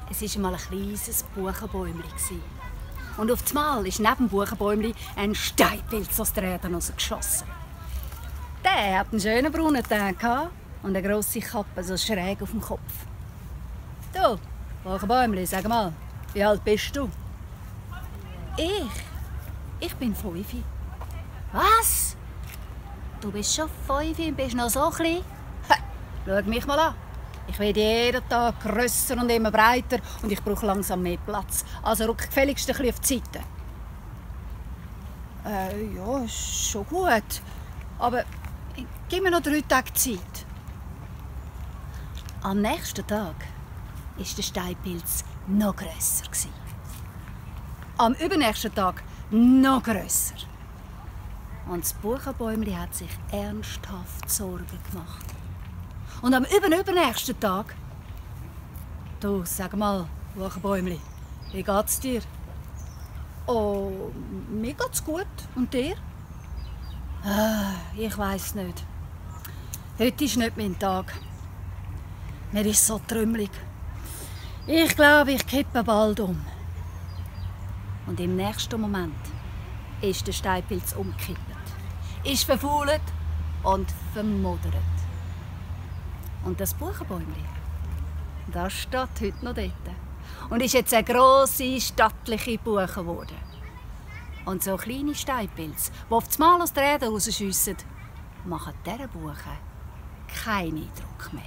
Es war einmal ein kleines Buchenbäumchen. Und auf einmal ist neben dem Buchenbäumchen ein Steinpilz aus der Erde rausgeschossen. Der hat einen schönen braunen Teint und eine grosse Kappe so schräg auf dem Kopf. Du, Buchenbäumchen, sag mal, wie alt bist du? Ich bin 5. Was? Du bist schon 5 und bist noch so klein? Schau mich mal an. Ich werde jeden Tag grösser und immer breiter und ich brauche langsam mehr Platz. Also rück gefälligst ein bisschen auf die Seite. Ja, ist schon gut. Aber gib mir noch 3 Tage Zeit. Am nächsten Tag war der Steinpilz noch grösser. Am übernächsten Tag noch grösser. Und das Buchenbäumchen hat sich ernsthaft Sorgen gemacht. Und am übernächsten Tag... Du, sag mal, Buchenbäumchen, wie geht's dir? Oh, mir geht's gut. Und dir? Ich weiss nicht. Heute ist nicht mein Tag. Mir ist so trümmelig. Ich glaube, ich kippe bald um. Und im nächsten Moment ist der Steinpilz umgekippt. Ist verfault und vermodert. Und das Buchenbäumchen, das steht heute noch dort. Und ist jetzt eine grosse, stattliche Buche geworden. Und so kleine Steinpilze, die auf das Mal aus der Erde rausschiessen, machen dieser Buche keinen Eindruck mehr.